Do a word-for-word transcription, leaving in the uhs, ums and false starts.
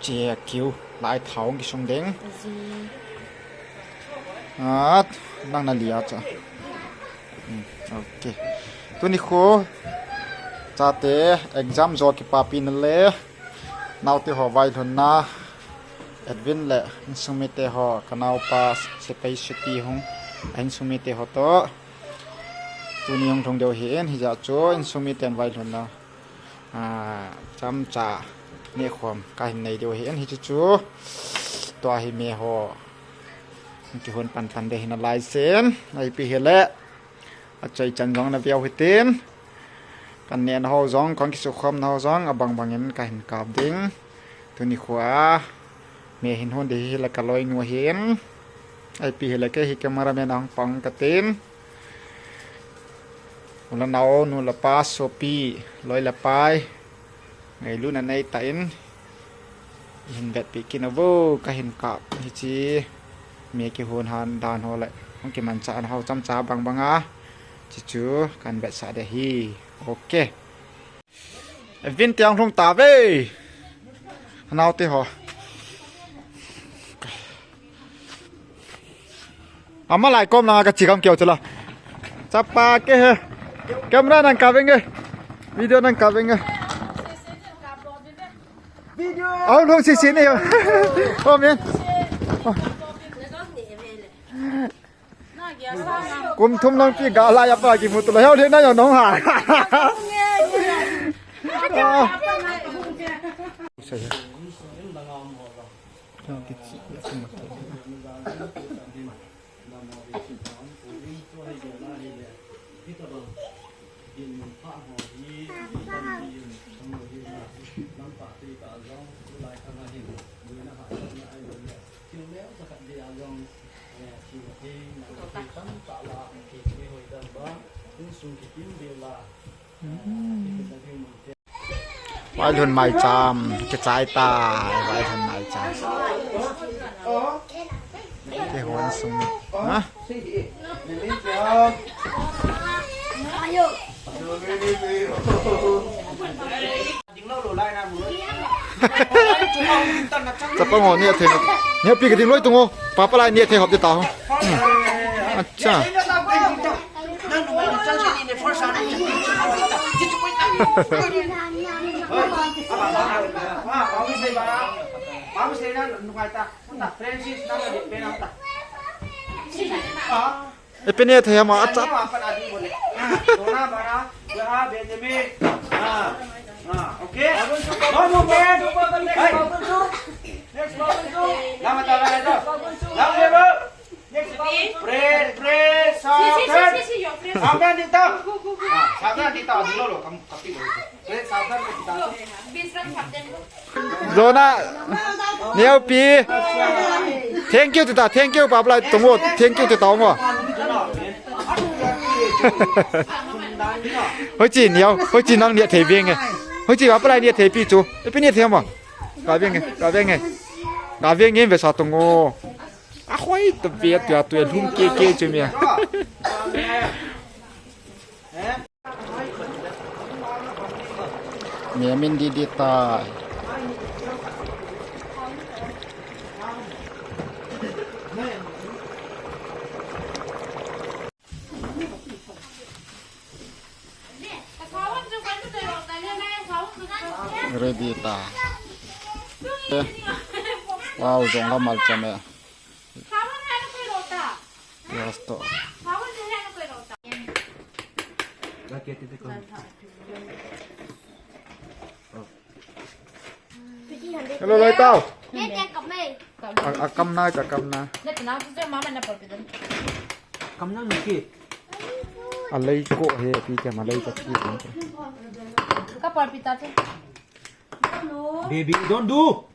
Che kiu lai thao kisung ding. At nang na lia cha. Hmm, okay. Tuni kho chate exam jo kipapi na le. Naote ho vailhunna. Edwin le insung mite ho, ka naopa sepai seti hung, a insung mite ho to. Tuni hung lhung deu hin, hijeh chun insung miten vailhunna. Ah, chamcha nekhom kahin nei deu hin, hichu chu. Tua hi me ho. Kihon pan pan ding ahi nalai sin. Ipi hile. Achai chan jong na veu hitin. Ka nehna ho jong, ka kisukhomna ho jong, abang bangin kahin kap ding. Tuni khoa, me hin hon ding hile ka loinu ahin. Ipi hile kei hi cameraman ahung pang katin. U le nao, nu le pa, sopi, loi le pai. Ngailutna neitah in, hin vetpi kit uvo, kahin kap hiche, me kihon han dan ho le, hung kimanchah na ho chamcha bang banga, hichu kahin vetsah ding ahi. Okay. Vin tiang lhung tave. Naote ho. Ama lai kom langa ka chikam keu chula. Chapa ke he. Camera nang kap venge. Video nang kap venge. Video. Au lhung sisi ni. Oh man. Kum thum lang pi ga lai apa kimu tu la. Heo le na yo nong ha. Vailhun maicham, kichai tai, vailhun maicham. Kihon sung. Ha? Chapang ho, neh thei. Neh pi ka ding loi tung o. Papa lai neh thei hop de ta ho. Hmm. Acha. Ipi neh thei ham a, acha. Okay. Next. Pray, pray, सावधान। सावधान ding tao. Ding lou lou, kapi lou. Pray, सावधान ding tao. Jona, neo pi. Thank you ti ta, thank you, papa lai tung o, thank you ti ta o. Hoi chi neo, hoi chi nang neh thei veng e. Hoi chi papa lai neh thei pi chu. Ipi neh thei ham a. Ka veng e, ka veng e. Ka veng e, vesa tung o. A hoi, tu ve, tu a, tu a, lhung ke ke chu mi a. Mi a min di di tai. Ready ta. Wow, jong la malcham e. Yes to. Hello, loi tao. A, a kam na, a kam na. Kam na ni ki. A lei ko he, pi ke ma lei ka ki. Ka par pi ta te. Baby, don't do.